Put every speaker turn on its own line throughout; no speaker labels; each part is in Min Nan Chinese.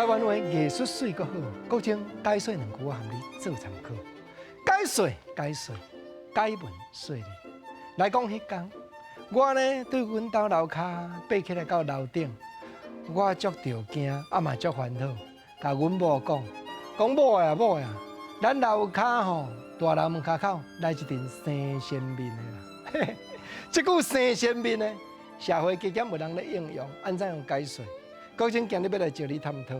灣話藝術媠閣好，國政解說兩句我含你做參考。解說解說解文說理來講，彼工我呢對阮兜樓跤爬起來到樓頂，我足著驚，啊嘛足煩惱，共阮某講，講某呀某呀，咱樓跤吼大樓門跤口來一陣生鮮麵的啦。嘿嘿，這句生鮮麵呢，社會經驗無人咧應用，按怎樣解說？國政今日欲來招你探討，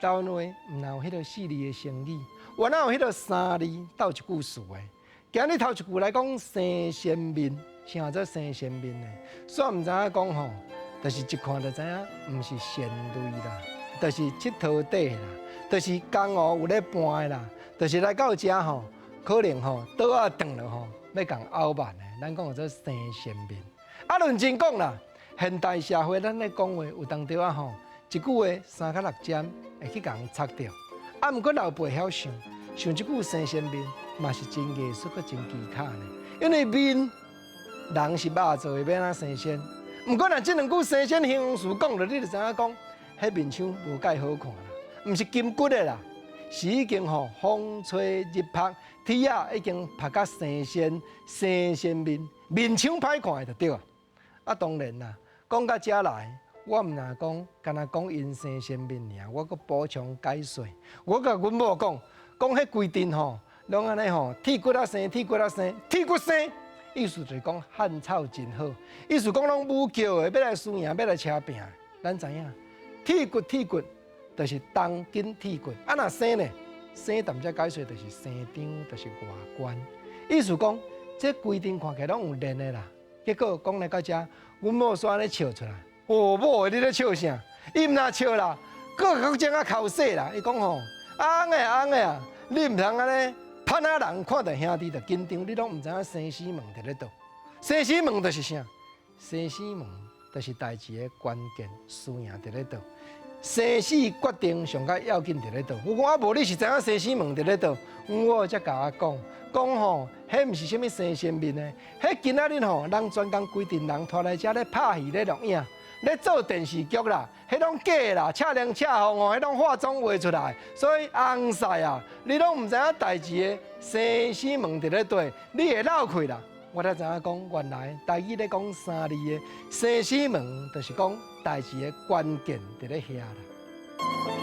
台灣話毋但有彼个四字的成語，原來有彼个三字鬥一句詞的。今日頭一句來講生鮮麵，啥做生鮮麵呢？煞毋知影講吼，就是一看就知影，毋是善類啦，就是𨑨迌底啦，就是江湖有咧搬的啦，就是來到遮吼，可能吼桌仔斷了吼，欲共拗慢的，咱講叫做生鮮麵。啊，論真講啦，現代社會咱咧講話有當時仔吼，一句話三較六針會去共人插著。啊，毋過老輩曉想，想這句生鮮麵嘛是真藝術閣真技巧呢。因為麵人是肉做的，欲按怎生鮮？毋過若這兩句生鮮形容詞講落，你就知影講，彼面相無蓋好看啦，毋是金骨的啦，是已經吼風吹日曬，鐵仔已經曬甲生鮮生鮮麵，面相歹看的就對啊。啊，當然啦，講到遮來，我毋若講，干焦講𪜶生鮮麵爾，我閣補充解說。我共阮某講，講彼規陣吼，攏按呢吼，鐵骨仔生，鐵骨仔生，鐵骨生，意思就是講漢草真好，意思講攏武叫的，欲來輸贏，欲來車拚。咱知影，鐵骨鐵骨，就是銅筋鐵骨。啊，若生呢？生踮遮解說就是生張，就是外觀。意思講，這規陣看起來攏有練的啦。結果講來到遮，阮某煞按呢笑出來。哦，某的你咧笑啥？伊毋若笑啦，閣閣種啊剾洗啦。伊講吼，翁的翁的啊，你毋通按呢，潘仔人看著兄弟就緊張，你攏毋知影生死門佇咧佗。生死門就是啥？生死門就是代誌的關鍵，輸贏佇咧佗。生死決定上較要緊佇咧佗。我講啊，無你是知影生死門佇咧佗？阮某才共我講，講吼，彼毋是啥物生鮮麵呢？彼今仔日吼，人專工規陣人拖來遮咧拍戲咧錄影。咧做電視劇啦，彼攏假啦，赤涼赤風哦，彼攏化妝畫出來，所以翁婿啊，你攏毋知影代誌的生死門佇咧佗，你會落氣啦。我才知影講，原來台語咧講三字的生死門，就是講代誌的關鍵佇咧遐啦。